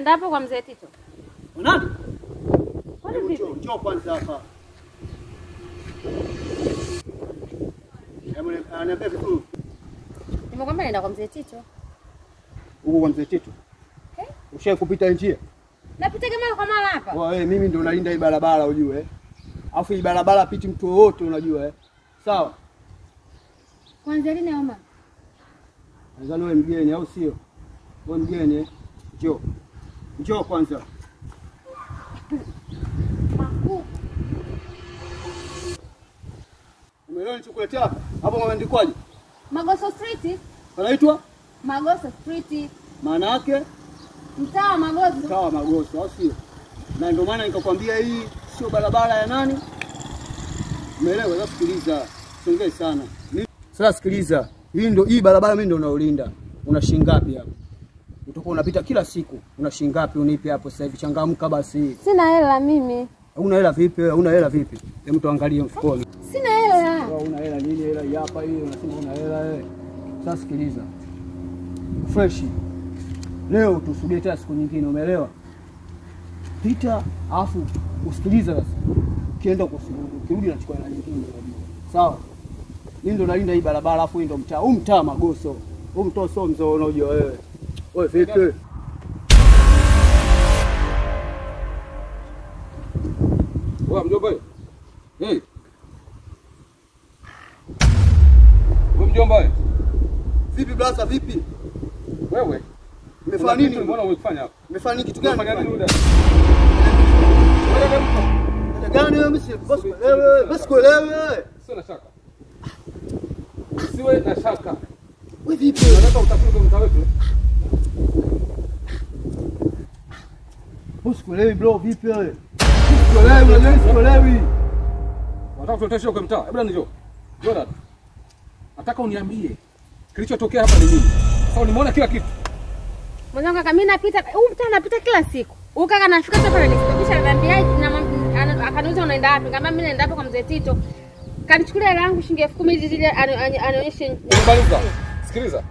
Nenda hapo kwa mzee Tito. Nani? Kwani vipi? Njoo kwanza hapa. Hebu niambie vitu. Nimekwambia naenda kwa mzee Tito. Huko kwa mzee Tito? Eh? Ushaye kupita njia? Napita mara kwa mara hapa. Wewe mimi ndio nalinda hii barabara ujue. Alafu hii barabara piti mtu wote unajua eh. Sawa? Kwanza lini mama? Nadhani wewe mgeni au sio? Wewe mgeni eh? Njoo. Njoo kwanza. Makuu. Umeelewa nilichokuletea hapa? Hapo pameandikwaje? Magoso Street. Panaitwa? Magoso Street. Maana yake mtaa wa Magoso. Mtaa wa Magoso, au sio? Na ndio maana nikakwambia hii sio barabara ya nani? Umeelewa? Sasa sikiliza. Siongee sana. Sasa sikiliza. Hii ndio hii barabara mimi ndio naolinda. Una shilingi ngapi hapo? Utakuwa unapita kila siku. Una shilingi ngapi unipe hapo sasa hivi? Changamka basi. Sina hela mimi. Una hela vipi wewe? Una hela vipi? Hebu tuangalie mfukoni. Sina hela. Wewe una hela nini? Hela hapa hii unasema una hela wewe. Sasa sikiliza. Fresh. Leo tusubiri tena siku nyingine, umeelewa? Pita afu usikilize sasa. Ukienda ukirudi nachukua hela nyingine unajua. Sawa? Mimi ndo nalinda hii barabara afu hii ndo mtaa. Huu mtaa Magoso. Huu mtaa sio mzee unajua wewe. Wewe vipi? Wewe mjomba wewe. Hey. Wewe mjomba wewe. Vipi brother vipi? Wewe. Umefanya nini? Mbona umefanya hapa? Umefanya kitu gani? Umefanya nini wewe? Gani wewe msi? Boss wewe, boss kuelewe. Sio na shaka. Usiwe na shaka. Wewe vipi? Unataka utafute mtaa wetu? Boss kuelewi bro, vipi wewe? Kuelewi, unajua sikuelewi. Unataka tuletee kwa mtaa? Hebu njoo. Njoo dada. Nataka uniambie kilichotokea hapa ni nini? Sasa nimeona kila kitu. Mwanangu kaka mimi napita, huu mtaa napita kila siku. Huyu kaka anafika hapa ananisimamisha ananiambia akaniuliza unaenda wapi? Nikamwambia mimi naenda hapa kwa mzee Tito. Kanichukulia hela yangu shilingi 10,000 hizi zile anionyeshe. Nimaliza. Sikiliza.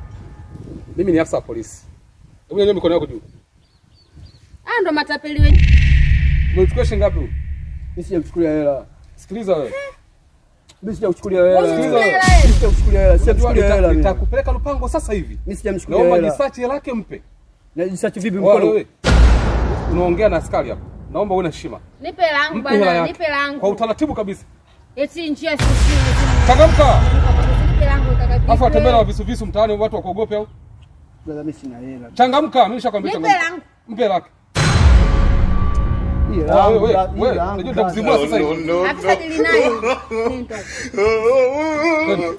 Mimi ni afisa wa polisi. Hebu nyanyua mikono yako juu. Ah ndo matapeli wenyewe. Umechukua shilingi ngapi huyu? Mimi sijamchukulia hela. Sikiliza wewe. Mimi sijakuchukulia hela. Sikiliza wewe. Mimi sijakuchukulia hela. Sijakuchukulia hela. Nitakupeleka Lupango sasa hivi. Mimi sijamchukulia hela. Naomba jisearch hela yake mpe. Na jisearch vipi mkono? Unaongea na askari hapo. Naomba uwe na heshima. Nipe langu bwana, nipe langu. Kwa utaratibu kabisa. Eti njia sisi. Changamka. Nipe langu kaka. Afu atembea na visu visu mtaani watu wakuogope au? Brother mimi sina hela. Changamka, mimi nishakwambia changamka. Nipe langu. Mpe hela. Wewe, unajua nitakuzibua sasa hivi. Afisa dili naye. Ndio.